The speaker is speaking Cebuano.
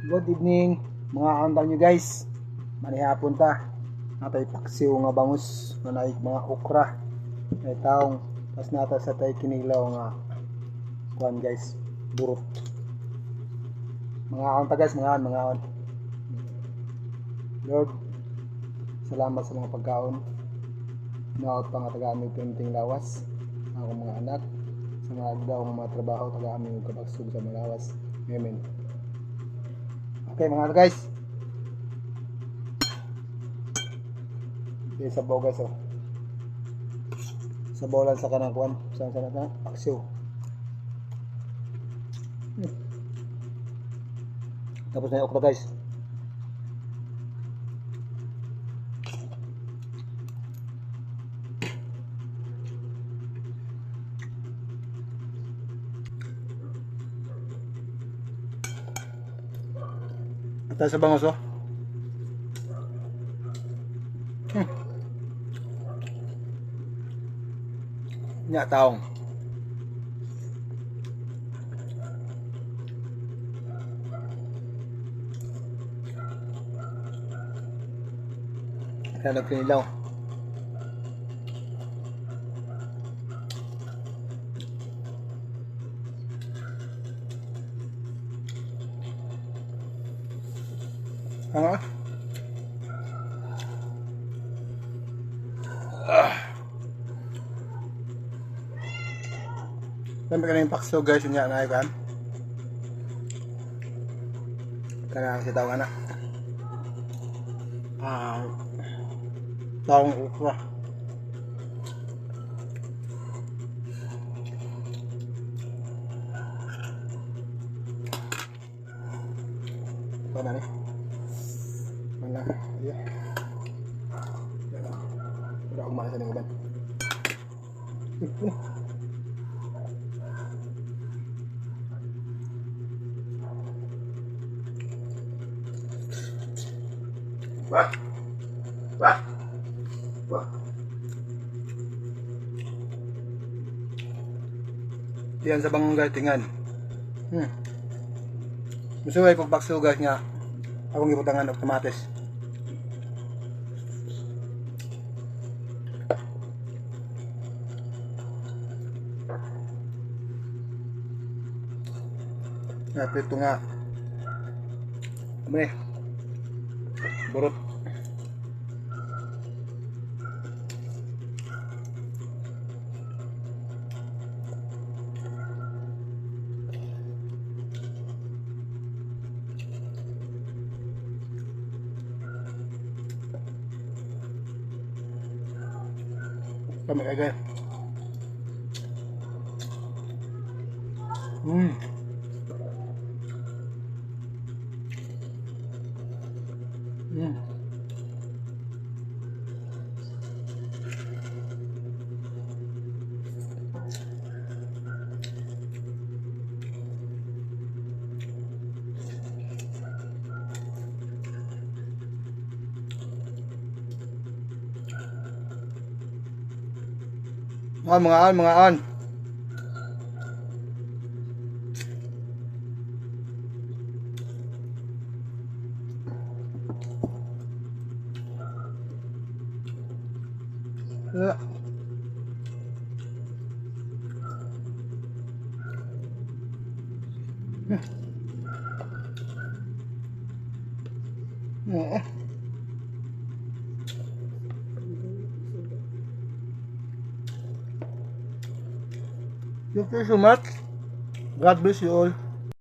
Good evening mga kauntal nyo guys. Manihapon ta. Natay paksiw nga bangus, manay mga okra. May taong tas nata sa tay kinilaw nga kuan guys, burot. Mga kaunta guys, mga on, mga on. Lord, salamat sa mga pagkaon. Naot pa nga taga aming pinting lawas, ang akong mga anak, sa mga adlaw nga mga trabaho, taga aming kabagsug sa mga lawas. Amen. Okay mga guys. Okay, sabaw guys oh. Sabaw lang sa kanang kuan, sa na paksiw. Tapos na yung okra guys. At sa bangos oh. Nya taong. Kaya nagkinilaw. Ah. Ah. Sabi ka na yung pakso guys, yun nga na kan. Kaya kasi tawag na. Ah. Taong okra. Paano ni? Wala. Iya. Wala akong makita ng uban. Yan sa bangong guys, tingan. Musuway kog bakso guys nga akong gibutangan og kamatis. Nga prito nga. Ano eh? Burot. Kami kaya. Mga on, mga on. Yeah. Yeah. Thank you so much. God bless you all.